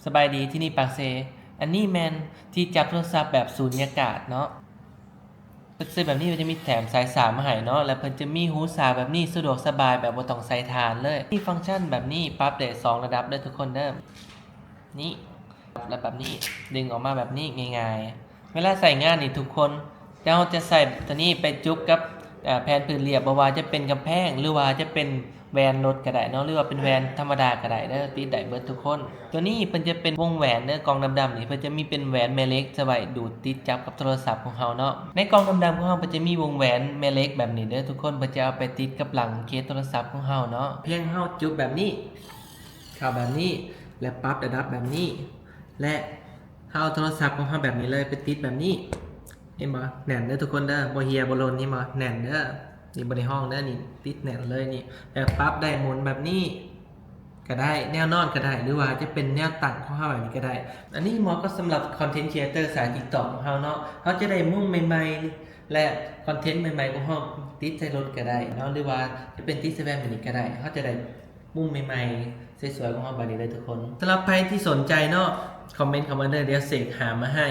ສະບາຍດີ ທີ່ນີ້ປາກເຊ. ອັນນີ້ແມ່ນທີ່ຈັບໂທລະສັບແບບສູນຍາກາດເນາະ. ເພິ່ນຊື້ແບບນີ້ ເພິ່ນຈະມີແຖມສາຍສາມມາໃຫ້ເນາະ ແລະ ເພິ່ນຈະມີຫູສາກແບບນີ້ ສະດວກສະບາຍແບບບໍ່ຕ້ອງໃສ່ຖ່ານເລີຍ. ມີຟັງຊັນແບບນີ້ ປັບໄດ້ສອງລະດັບເດີທຸກຄົນເດີ. ນີ້ ແລະ ແບບນີ້ ດຶງອອກມາແບບນີ້ງ່າຍໆ. ເວລາໃຊ້ງານນີ້ທຸກຄົນ ເຮົາຈະໃຊ້ຕົວນີ້ໄປຈຸບກັບ ເອີ ແຜ່ນພື້ນລຽບ ບໍ່ວ່າຈະເປັນກຳແພງ ຫຼືວ່າຈະເປັນແວ່ນລົດກໍໄດ້ເນາະ ຫຼືວ່າເປັນແວ່ນທຳມະດາກໍໄດ້ເດີ ຕິດໄດ້ເບິດທຸກຄົນ. ຕົວນີ້ເພິ່ນຈະເປັນວົງແຫວນເດີ ກ່ອງດຳໆນີ້ ເພິ່ນຈະມີເປັນແຫວນແມ່ເຫຼັກ ຈະໄວ້ດູດຕິດຈັບກັບໂທລະສັບຂອງເຮົາເນາະ. ໃນກ່ອງດຳໆຂອງເຮົາ ເພິ່ນຈະມີວົງແຫວນແມ່ເຫຼັກແບບນີ້ເດີທຸກຄົນ ເພິ່ນຈະເອົາໄປຕິດກັບຫຼັງເຄສໂທລະສັບຂອງເຮົາເນາະ. ພຽງເຮົາຈຸບແບບນີ້ ເຂົ້າແບບນີ້ ແລະ ປັບລະດັບແບບນີ້ ແລະ ເຮົາເອົາໂທລະສັບຂອງເຮົາແບບນີ້ເລີຍ ໄປຕິດແບບນີ້ ເຫັນບໍ່? ແໜ້ນເດີທຸກຄົນເດີ ບໍ່ເຫ່ຍບໍ່ຫຼົ່ນ ເຫັນບໍ່? ແໜ້ນເດີ. ນີ້ບໍ່ໄດ້ຮ້ອງເດີ ນີ້ຕິດແໜ້ນເລີຍນີ້. ແລ້ວປັບໄດ້ໝູນແບບນີ້ກໍໄດ້ ແນວນອນກໍໄດ້ ຫຼືວ່າຈະເປັນແນວຕັ້ງຂອງເຮົາແບບນີ້ກໍໄດ້. ອັນນີ້ເໝາະກັບສຳລັບຄອນເທັນຄຣີເອເຕີສາຍຕິກຕອກຂອງເຮົາເນາະ. ເຮົາຈະໄດ້ມຸມໃໝ່ໆ ແລະ ຄອນເທັນໃໝ່ໆຂອງເຮົາ ຕິດໃສ່ລົດກໍໄດ້ເນາະ ຫຼືວ່າຈະເປັນຕິດໃສ່ແວ່ນແບບນີ້ກໍໄດ້. ເຮົາຈະໄດ້ມຸມໃໝ່ໆ ສວຍໆຂອງເຮົາແບບນີ້ເລີຍທຸກຄົນ. ສຳລັບໃຜທີ່ສົນໃຈເນາະ ຄອມເມັນເຂົ້າມາເດີ ດຽວເສກຫາມາໃຫ້.